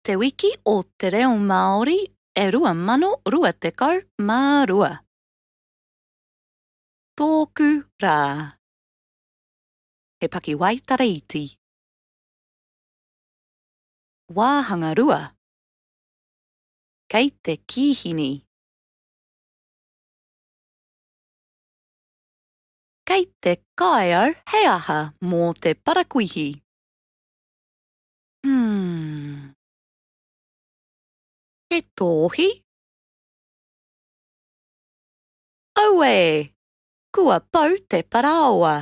Te Wiki o Te Reo Māori e 2022. Tōku rā. He pakiwaitara iti. Wāhanga 2. Kei te kīhini. Kei te kai au he aha mō te parakuihi? Hmm. He tōhi? Auē! Kua pau te parāoa.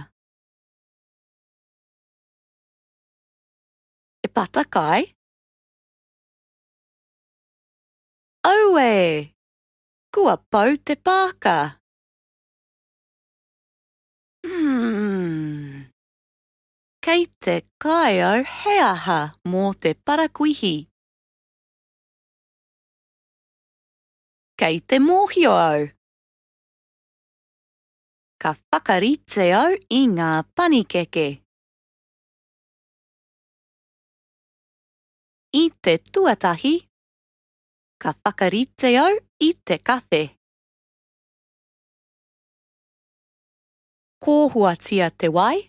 He pata kai? Auē! Kua pau te pāka. Hmm. Kei te kai au he aha mō te parakuihi? Kei te mōhio au. Ka whakarite au i ngā panikeke. I te tuatahi, ka whakarite au i te kawhe. Kōhuatia te wai.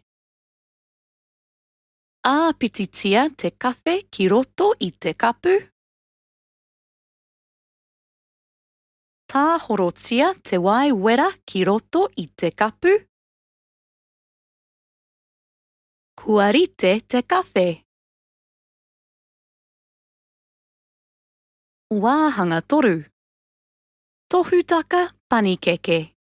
Āpititia te kawhe ki roto i te kapu. Tāhorotia te wai wera ki roto i te kapu. Kua rite te kawhe. Wāhanga 3. Tohutaka panikeke.